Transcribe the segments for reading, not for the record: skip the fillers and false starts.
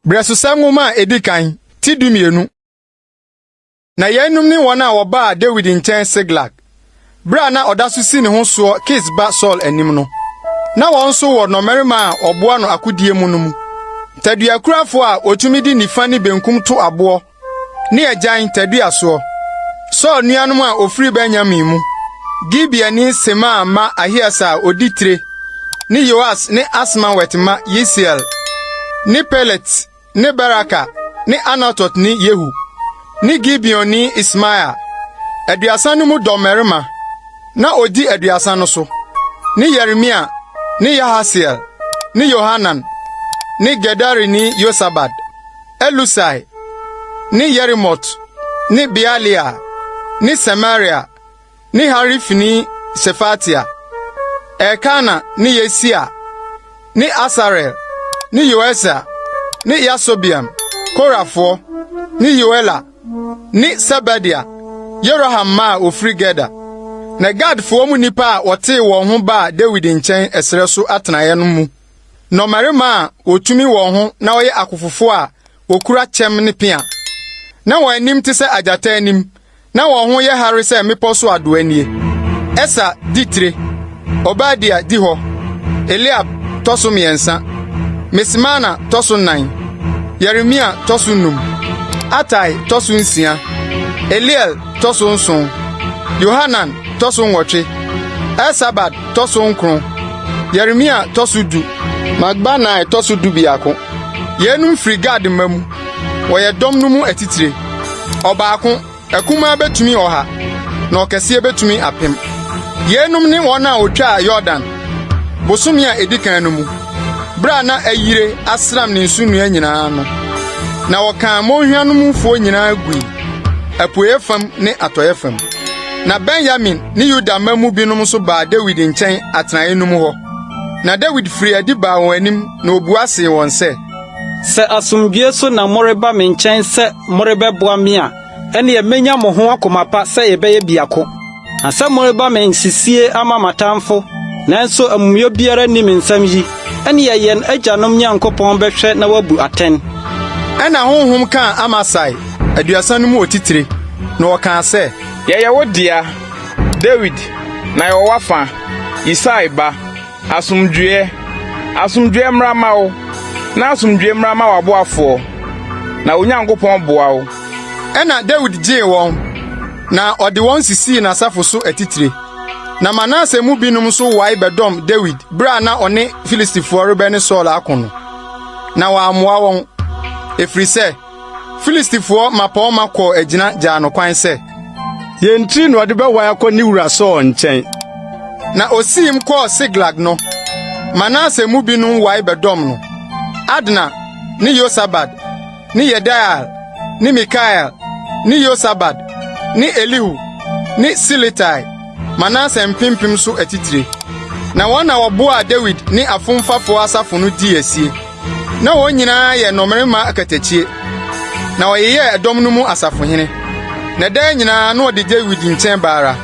Brɛsosɛm Nwoma a edi kan, ti 12. Na yeinom ne wɔn a wɔbaa Dawid nkyɛn Siklag, bere a na ɔda so si ne ho soɔ Kis ba Saulo anim no. Na wɔn nso wɔ nnɔmmarima a wɔboa no akodie mu no mu. Taduakurafo a wotumi de nifa ne benkum to aboɔ ne agyan tadua soɔ. Saulo nuanom a ofiri Benyamin mu, Gibeani Semaa mma Ahieser a odi tire ne Yoas ne Asmawet mma Yesiel ne Pelet ne Beraka ne Anatotni Yehu ne Gibeonni Ismaia, 30 no mu dɔmmarima, na odi 30 no so, ne Yeremia ne Yahasiel ne Yohanan ne Gederini Yosabad, Elusai ne Yerimot ne Bealia ne Semaria ne Harifini Sefatia, Elkana ne Yesia ne Asarel ne Yoeser ne Yasobeam, Korafoɔ, ne Yoela ne Sebadia, Yeroham mma a ofiri Geder. Na Gadfoɔ mu nnipa a wɔtee wɔn ho baa Dawid nkyɛn ɛserɛ so atenaeɛ no mu nnɔmmarima a wotumi wɔn ho na wɔyɛ akofofo a wokura kyɛm ne pea, na wɔn anim te sɛ agyata anim na wɔn ho yɛ hare sɛ mmepɔw so adoa nie: Eser di tire, Obadia di hɔ, Eliab tɔ so mmiɛnsa, Mismana tɔ so nnan, Yeremia tɔ so num, Atai tɔ so nsia, Eliel tɔ so nson, Yohanan tɔ so nwɔtwe, Elsabad tɔ so nkron, Yeremia tɔ so du, Makbanai tɔ so 11. Yeinom firi Gad mma mu. Wɔyɛ dɔm no mu atitire. Ɔbaako, akumaa betumi 100, na ɔkɛseɛ betumi 1000. Yeinom ne wɔn a wotwaa Yordan, bosome a edi kan no mu, bere a na ayire asram ne nsunoa nyinaa no. Na wɔkaa mmonhwa no mufoɔ nyinaa gui, apueeɛ fam ne atɔeɛ fam. Na Benyamin ne Yuda mma mu binom nso baa Dawid nkyɛn atenae no mu hɔ. Na Dawid firii adi baa wɔn anim na obua see wɔn sɛ, Sɛ asomdwoe so na moreba me nkyɛn sɛ morebɛboa me a, ɛnneɛ menya mo ho akoma pa sɛ yɛbɛyɛ biako. Na sɛ moreba me nsisie ama m'atamfo, nanso amumuyɛ biara nni me nsam yi, ɛnneɛ yɛn agyanom Nyankopɔn bɛhwɛ na wabu atɛn. Ɛnna honhom kaa Amasai, 30 no mu otitire, na ɔkaa sɛ. Yɛyɛ wo dea, Dawid, na yɛwɔ w'afa, Yisai ba. Asomdwoeɛ, asomdwoeɛ mmra mma wo, na asomdwoeɛ mmra mma w'aboafoɔ, na wo Nyankopɔn boa wo. Ɛnna Dawid gyee wɔn, na ɔde wɔn sisii n'asafo so atitire. Na Manase mu binom nso wae bɛdɔm Dawid bere a na ɔne Filistifoɔ rebɛne Saulo ako no, na wammoa wɔn, ɛfiri sɛ Filistifoɔ mmapɔmma kɔɔ agyina gyaa no kwan sɛ, Yɛn tiri na ɔde bɛwae akɔ ne wura Saulo nkyɛn. Na osiim kɔɔ Siklag no, Manase mu binom wae bɛdɔm no: Adna ne Yosabad ne Yediael ne Mikael ne Yosabad ne Elihu ne Siletai, Manase mpempem so atitire. Na wɔn na wɔboaa Dawid ne afomfafo asafo no dii asie. Na wɔn nyinaa yɛ nnɔmmarima akatakyie, na wɔyeyɛɛ ɛdɔm no mu asafohene. Na daa nyinaa na wɔde Dawid nkyɛn ba ara,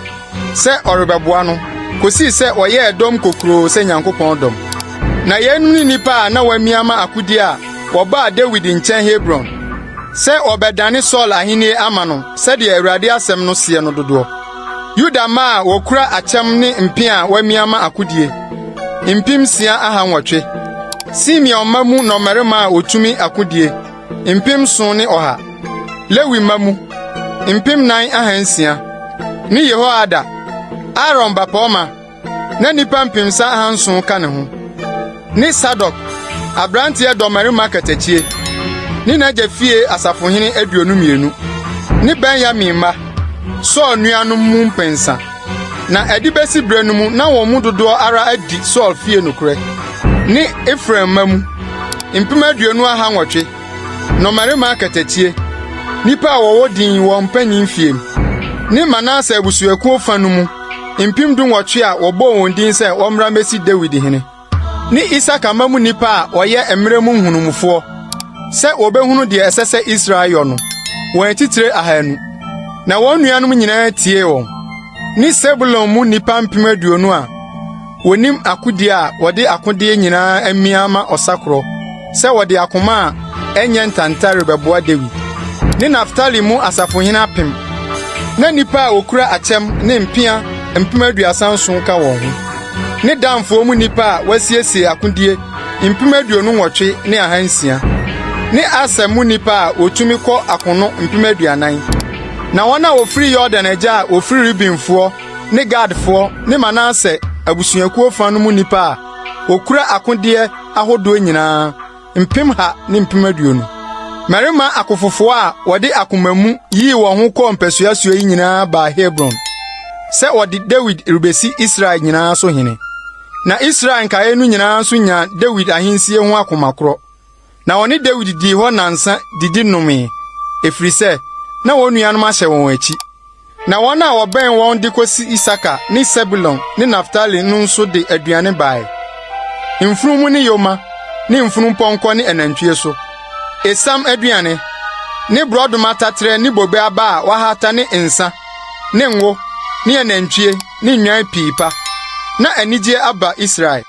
sɛ ɔrebɛboa no, kosii sɛ wɔyɛɛ dɔm kokuroo sɛ Nyankopɔn dɔm. Na yeinom ne nnipa a na wɔamia ama akodie a wɔbaa Dawid nkyɛn Hebron, sɛ wɔbɛdane Saulo ahenni ama no sɛdeɛ Awurade asɛm no seɛ no dodoɔ. Yuda mma a wɔkura akyɛm ne mpea a wɔamia ama akodie, 6800. Simeon mma mu nnɔmmarima a wotumi akodie, 7,100. Lewi mma mu, 4,600. Ne Yehoiada, Aaron bapɔmma, na nnipa 3,700 ka ne ho, ne Sadok, aberanteɛ dɔmmarima katakyie, ne n'agya fie asafohene 22, ne Benyamin mma, Saulo nuanom mu mpensa. Na ɛde besi bere no mu na wɔn mu dodoɔ ara adi Saulo fie nokorɛ, ne Efraim mma mu, 20,800, nnɔmmarima akatakyie, nnipa a wɔwɔ din wɔn mpanyin fie, ne Manase abusuakuo fa no mu, 18,000 a wɔbɔɔ wɔn din sɛ wɔmmra mmesi Dawid hene, ne Isakar mma mu nnipa a wɔyɛ mmerɛ mu nhunumufoɔ, sɛ wɔbɛhunu deɛ ɛsɛ sɛ Israel yɔ no, wɔn atitire 200. Na wɔn nuanom nyinaa tiee wɔn, ne Sebulon mu nnipa 20,000 a wɔnim akodie a wɔde akodeɛ nyinaa amia ama ɔsakorɔ, sɛ wɔde akoma a ɛnyɛ ntanta rebɛboa Dawid, ne Naftali mu asafohene apem, na nnipa a wokura akyɛm ne mpea 37 ka wɔn ho, ne Danfoɔ mu nnipa a wɔasiesie akodie 28,600, ne Aser mu nnipa a wotumi kɔ akono 40,000. Na wɔn a wɔfiri Yordan agya a wɔfiri Rubenfoɔ ne Gadfoɔ ne Manase abusuakuo fa no mu nnipa a wɔkura akodeɛ ahodoɔ nyinaa, 120,000. Mmarima akofofoɔ a wɔde akoma mu yii wɔn ho kɔɔ mpasua soɔ yi nyinaa baa Hebron sɛ wɔde Dawid rebesi Israel nyinaa so hene. Na Israel nkaeɛ no nyinaa nso nyaa Dawid ahensie ho akoma korɔ. Na wɔne Dawid dii hɔ nnansa didi nomee, ɛfiri sɛ, na wɔn nuanom ahyɛ wɔn akyi. Na wɔn a wɔbɛn wɔn de kosi Isakar ne Sebulon ne Naftali no nso de aduane bae, mfurum ne yoma ne mfunumpɔnkɔ ne anantwie so, esiam aduane, ne borɔdɔma taterɛ ne bobe aba a wɔahata ne nsa ne ngo ne anantwie ne nnwan pii pa. Na anigye aba Israel.